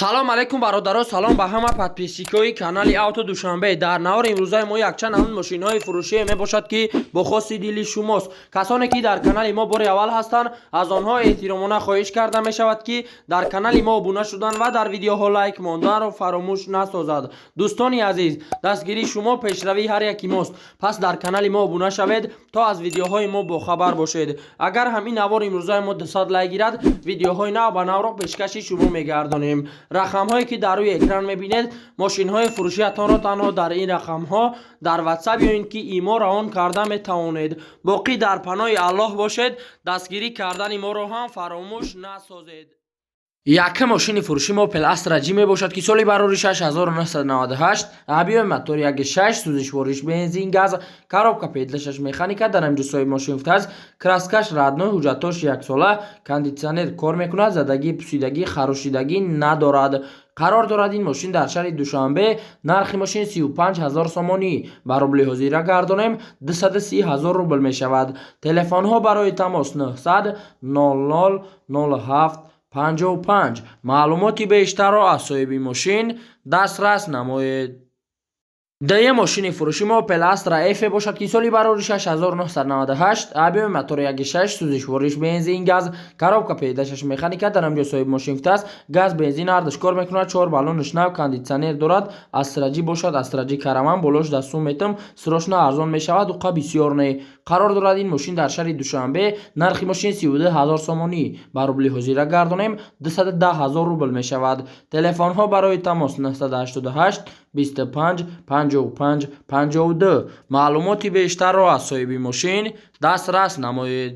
Салом алейкум, бародаро, салом ба ҳама подписчикои канали Авто Душанбе. Дар навори имрӯзаи мо якчанд ҳамин мошинҳои фурӯшие мебошад, ки бо хости дили шумост. Касоне ки дар канали мо бори аввал ҳастанд, аз онҳо эҳтиромона хоҳиш карда мешавад, ки дар канали мо обуна шудан ва дар видеоҳо лайк монданро фаромӯш насозад. Дӯстони азиз, дастгирии шумо пешравии ҳар яки мост, пас дар канали мо обуна шавед, то аз видеоҳои мо бохабар бошед. Агар ҳамин навори имрӯзаи мо 200 лайк гирад, видеоҳои нав ба навро пешкаши шумо мегардонем. Рақамҳое ки дар рӯи экран мебинед, мошинҳои фурӯшиятонро танҳо дар ин рақамҳо дар Ватсап ё ин ки Имо равон карда метавонед. Боқӣ дар паноҳи Аллоҳ бошед, дастгирӣ кардани моро ҳам фаромӯш насозед. Якум мошини фурӯши мо Opel Astra G мебошад, ки соли барори 6998, объёми мотор 1,6, сӯзишвориш бензин, газ, коробка ПД 6 механика. Дар ҳаминҷо соҳиби мошин гуфтааст, краскаш родной, ҳуҷҷатош яксола, кондитсионер кор мекунад, задагӣ, пусидагӣ, харошидагӣ надорад. Қарор дорад ин мошин дар шаҳри Душанбе. Нархи мошин 35 ҳазор сомонӣ, ба рубли ҳозира гардонем, 230 ҳазор рубл мешавад. Телефонҳо барои тамос 900 00 07 55. Маълумоти бештарро аз соҳиби мошин дастрас намоед. Дуюм мошини фурӯши мо Opel Astra F бошад, ки соли барори 6998, объёми мотор 1,6, сӯзишвориш бензин, газ, коробка ПД 6 механика. Дар ҳамҷо соҳиби мошин гуфтааст, газ, бензин ҳардуш кор мекунад, чор баллонаш нав, кондитсионер дорад. Astra G бошад, Astra G Караван болош дастум метам, срочно арзон мешавад, уқа бисёр не. Қарор дорад ин мошин дар шаҳри Душанбе. Нархи мошин 32 ҳазор сомонӣ, ба рубли ҳозира гардонем, 210 ҳазор рубл мешавад. Телефонҳо барои тамос 988 25 55 52. Маълумоти бештарро аз соҳиби мошин дастрас намоед.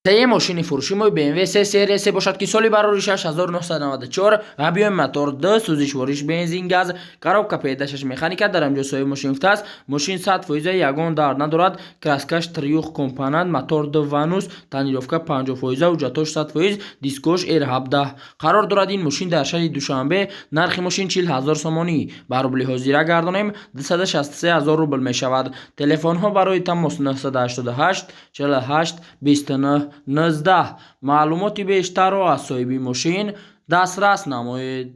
Сеюм мошини фурӯши мо BMW 3 Series бошад, ки соли барори 6994, объёми мотор 2, сӯзишвориш бензин, газ, коробка ПД 6 механика. Дар ҳамҷо соҳиби мошин гуфтааст, мошин 100%, ягон дард надорад, краскаш трёхкомпонент, мотор 2 ванус, тонировка 50%, ҳуҷҷатош 100%, дискош R17. Қарор дорад ин мошин дар шаҳри Душанбе. Нархи мошин 40 ҳазор сомонӣ, ба рубли ҳозира гардонем, 263 ҳазор рубл мешавад. Телефонҳо барои тамос 988 48 29 19. Маълумоти бештарро аз соҳиби мошин дастрас намоед.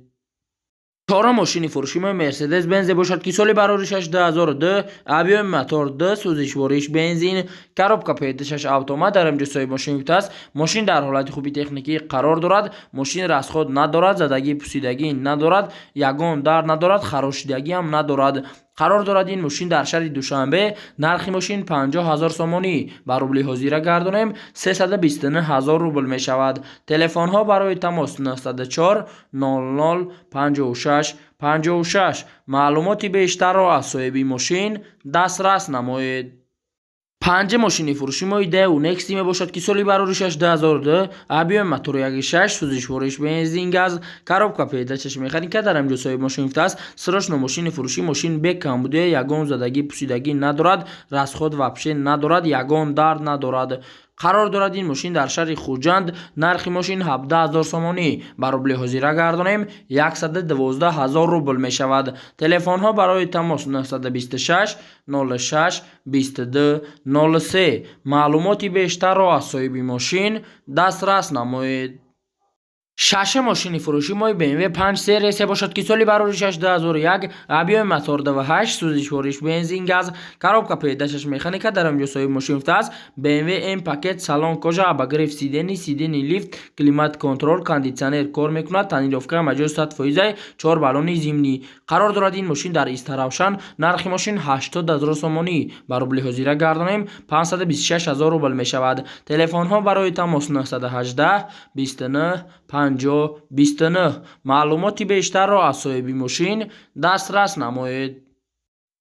Чорум мошини фурӯши мо Мерседес Бензе бошад, ки соли барори 2002, объёми мотор 2, сӯзишвориш бензин, коробка ПД 6 автомат. Дар ҳамҷо соҳиби мошин гуфтааст, мошин дар ҳолати хуби техникӣ қарор дорад, мошин расход надорад, задагӣ, пусидагӣ надорад, ягон дард надорад, харошидагӣ ҳам надорад. Қарор дорад ин мошин дар шаҳри Душанбе. Нархи мошин 50 ҳазор сомонӣ, ба рубли ҳозира гардонем, 329 ҳазор рубл мешавад. Телефонҳо барои тамос 904 00 56 56. Маълумоти бештарро аз соҳиби мошин дастрас намоед. Панҷум мошини фурӯши мо Daewoo Nexia мебошад, ки соли барори 2002, объёми мотори 1,6, сӯзишвориш бензин, газ, коробка ПД 6 механика. Дар ҳамҷо соҳиби мошин гуфтааст, срочно мошини фурӯшӣ, мошин бе камбудия, ягон задагӣ, пусидагӣ надорад, расход вообще надорад, ягон дард надорад. Қарор дорад ин мошин дар шаҳри Хуҷанд. Нархи мошин 17 ҳазор сомонӣ, ба рубли ҳозира гардонем, 112 ҳазор рубл мешавад. Телефонҳо барои тамос 926 06 22 03. Маълумоти бештарро аз соҳиби мошин дастрас намоед. Шашум мошини фурӯши мо BMW 5 Series бошад, ки соли барори 2001, объёми мотор 2,8, сӯзишвориш бензин, газ, коробка ПД 6 механика. Дар ҳамҷо соҳиби мошин гуфтааст, BMW M пакет, салон кожа, обогрев сидений, сидений лифт, климат контроль, кондитсионер кор мекунад, тонировка маҷоз 100%, чор баллони зимний. Қарор дорад ин мошин дар Истаравшан. Нархи мошин 80 ҳазор сомонӣ, ба рубли ҳозира гардонем, 526 ҳазор рубл мешавад. Телефонҳо барои тамос 918 29 50 29. Маълумоти бештарро аз соҳиби мошин дастрас намоед.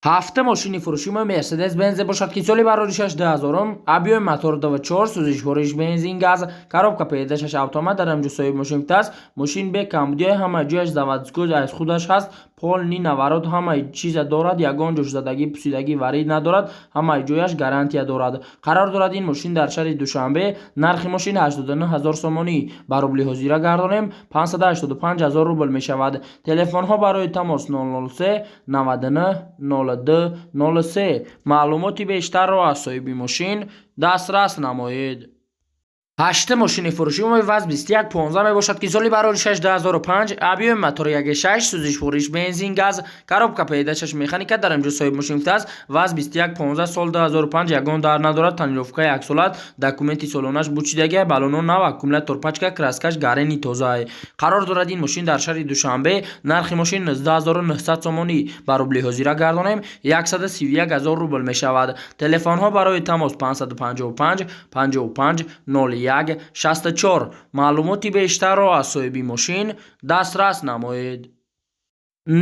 Ҳафтум мошини фурӯши мо Мерседес Бензе бошад, ки соли барори 2000, объёми мотор 2,4, сӯзишвориш бензин, газ, коробка ПД 6 автомат. Дар ҳамҷо соҳиби мошин гуфтааст, мошин бе камбудиҳо, ҳама ҷояш заводской аз худаш ҳаст, полный наворот, ҳамаи чиза дорад, ягон ҷош задагӣ, пусидагӣ, варид надорад, ҳамаи ҷояш гарантия дорад. Қарор дорад ин мошин дар шаҳри Душанбе. Нархи мошин 89 ҳазор сомонӣ, ба рубли ҳозира гардонем, 585 ҳазор рубл мешавад. Телефонҳо барои тамос 003 99 02 03. Маълумоти бештарро аз соҳиби мошин дастрас намоед. Ҳашта мошини фурӯшӣ мо ВАЗ 2115 мебошад, ки соли бароришаш 2005, объёми мотори 1.6, сӯзишвориш бензин, газ, коробка передачаш механика. Дар инҷо соҳиб мошин гуфтааст: ВАЗ 2115, сол 2005, ягон дар надорад, тонировка яксола, документи солонаш бучидагия, баллоно нав, аккумулятор пачка, краскаш гарени тозаа. Қарор дорад ин мошин дар шаҳри Душанбе. Нархи мошин 19 900 сомонӣ, ба рубли ҳозира гардонем, 131 000 рубл мешавад. Телефонҳо барои тамос 555 55 01 64. Маълумоти бештарро аз соҳиби мошин дастрас намоед.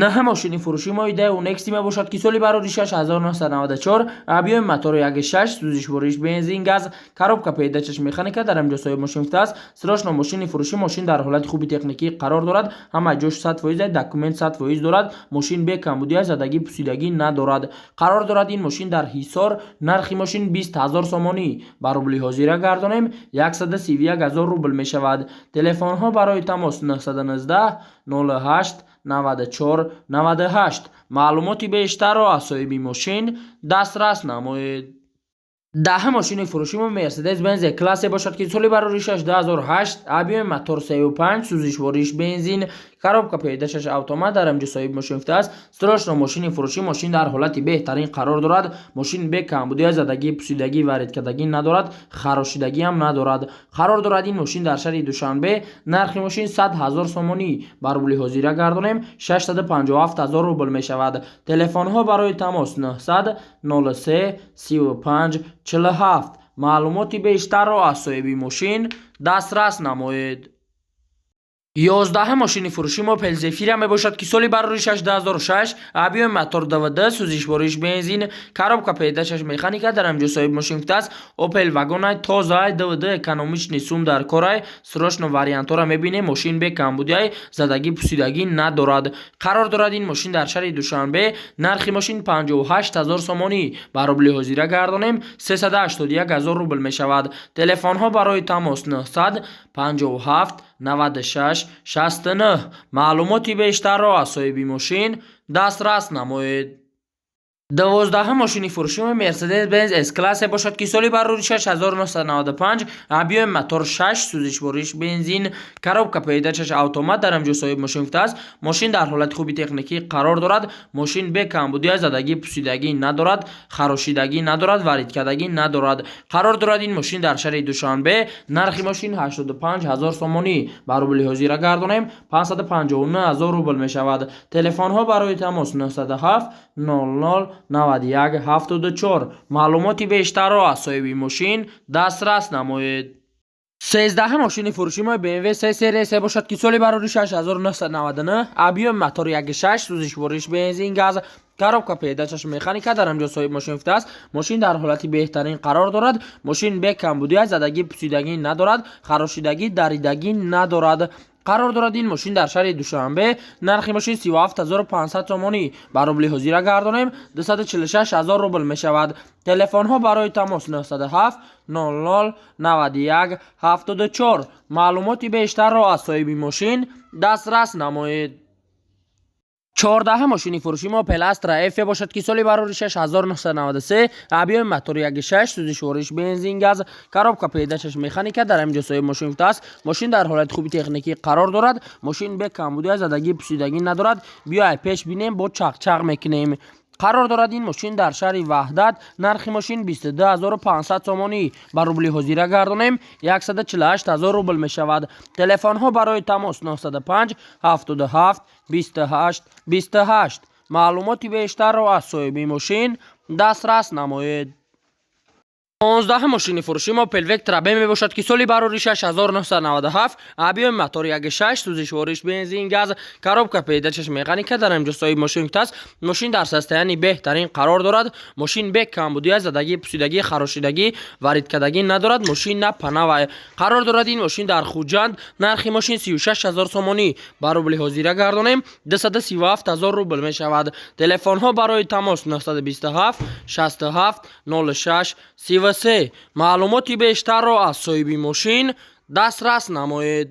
Наҳ мошини фурӯшӣ мои Daewoo Nexia мебошад, ки соли бароришаш 1994, объёми мотори 1.6, сӯзишвориш бензин, газ, коробка передачаш механика. Дар инҷо соҳиб мошин гуфтааст: срочно мошини фурӯшӣ. Мошин дар ҳолати хуби техникӣ қарор дорад, ҳама ҷош 100%, документ 100% дорад, мошин бе камбудия, задагӣ, пусидагӣ надорад. Қарор дорад ин мошин дар Ҳисор. Нархи мошин 20 ҳазор сомонӣ, ба рубли ҳозира гардонем, 131 ҳазор рубл мешавад. Телефонҳо барои тамос 919 08 94 98. Маълумоти бештарро аз соҳиби мошин дастрас намоед. Даҳ мошини фурӯшӣ мо Мерседес Бенз Классе бошад, ки соли бароришаш 2008, объёми мотор 3.5, сӯзишвориш бензин, коробка передачаш автомат. Дар инҷо соҳиби мошин гуфтааст: срочно мошини фурӯшӣ. Мошин дар ҳолати беҳтарин қарор дорад, мошин бе камбудия, задагӣ, пусидагӣ, варедкардагӣ надорад, харошидагиам надорад. Қарор дорад ин мошин дар шаҳри Душанбе. Нархи мошин 100 ҳазор сомонӣ, ба рубли ҳозира гардонем, 657 ҳазор рубл мешавад. Телефонҳо барои тамос 900 03 35 47. Маълумоти бештарро аз соҳиби мошин дастрас намоед. 11 мошини фурӯши мо Опел Зефира мебошад, ки соли бароришаш 2006, объёми мотор ДВД, сӯзишвориш бензин, коробка передачаш механика. Дар ҳамҷо соҳиби мошин гуфтааст: Опел Вагонай тозаай, ДВД, экономичный, сум дар корай. Срочно вариантҳоро мебинем. Мошин бе камбудиай, задагӣ, пусидагӣ надорад. Қарор дорад ин мошин дар шаҳри Душанбе. Нархи мошин 58 ҳазор сомонӣ, ба рубли ҳозира гардонем, 381 ҳазор рубл мешавад. Телефонҳо барои тамос 957 96 69. Маълумоти бештарро аз соҳиби мошин дастрас намоед. 12 мошини фурӯшии Мерседес Бенз С классе бошад, ки соли бароришаш 1995, объёми мотор 6, сӯзишвориш бензин, коробка передачаш автомат. Дар ҳамҷо соҳиби мошин гуфтааст: мошин дар ҳолати хуби техникӣ қарор дорад, мошин бе камбудия, задагӣ, пусидагӣ надорад, харошидагӣ надорад, варидкардагӣ надорад. Қарор дорад ин мошин дар шаҳри Душанбе. Нархи мошин 85 ҳазор сомонӣ, ба рубли ҳозира гардонем, 559 ҳазор рубл мешавад. Телефонҳо барои тамос 907 00 91 74. Маълумоти бештарро аз соҳиби мошин дастрас намоед. 13 мошини фурӯши мо BMW 3 серия бошад, ки соли бароришаш 1999, объёми мотори 1.6, сӯзишвориш бензин, газ, коробка передачаш механика. Дар ҳамҷо соҳиби мошин гуфтааст: мошин дар ҳолати беҳтарин қарор дорад, мошин бе камбудия, задагӣ, пусидагӣ надорад, харошидагӣ, даридагӣ надорад. Қарор дорад ин мошин дар шаҳри Душанбе. Нархи мошин 37 500 сомонӣ, ба рубли ҳозира гардонем, 246 ҳазор рубл мешавад. Телефонҳо барои тамос 907 00 91 74. Маълумоти бештарро аз соҳиби мошин дастрас намоед. 14 мошини фурӯши мо Опел Астра F бошад, ки соли бароришаш 1993, объёми мотори 1.6, сӯзишвориш бензин, газ, коробка передачаш механика. Дар ҳамин ҷо соҳиби мошин гуфтааст: мошин дар ҳолати хуби техникӣ қарор дорад, мошин бе камбудия, задагӣ, пусидагӣ надорад. Биёй, пеш бинем, бо чақчақ мекунем. Қарор дорад ин мошин дар шаҳри Ваҳдат. Нархи мошин 22 500 сомонӣ, ба рубли ҳозира гардонем, 148 ҳазор рубл мешавад. Телефонҳо барои тамос 905 77 28 28. Маълумоти бештарро аз соҳиби мошин дастрас намоед. 15 мошини фурӯши мо Опел Вектра Б мебошад, ки соли бароришаш 1997, объёми мотори 1.6, сӯзишвориш бензин, газ, коробка передачаш механика. Дар ҳамҷо соҳиби мошин гуфтааст: мошин дар состоянии беҳтарин қарор дорад, мошин бе камбудия, задагӣ, пусидагӣ, харошидагӣ, варидкардагӣ надорад, мошин на панавай. Қарор дорад ин мошин дар Хуҷанд. Нархи мошин 36 ҳазор сомонӣ, ба рубли ҳозира гардонем, 237 ҳазор рубл мешавад. Телефонҳо барои тамос 927 67 06 33. Маълумоти бештарро аз соҳиби мошин дастрас намоед.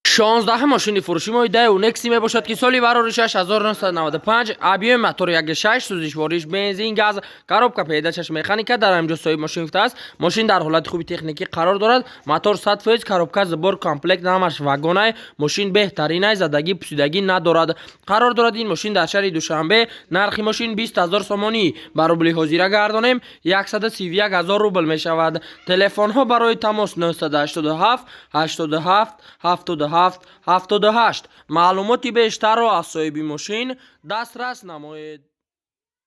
16-ум мошини фурӯши мо Даеу Некси мебошад, ки соли бароришаш 1995, объёми мотори 1.6, сӯзишвориш бензин, газ, коробка передачаш механика. Дар ҳаминҷо соҳиби мошин гуфтааст, мошин дар ҳолати хуби техникӣ қарор дорад, мотор 100%, коробка, сбор комплект, ҳамаш вагонай, мошин беҳтаринай, задагӣ пусидагӣ надорад. Қарор дорад ин мошин дар шаҳри Душанбе. Нархи мошин 20 000 сомонӣ, ба рубли ҳозира гардонем, 131 000 рубл мешавад. Телефонҳо барои тамос 987 87 77 78. Маълумоти бештарро аз соҳиби мошин дастрас намоед.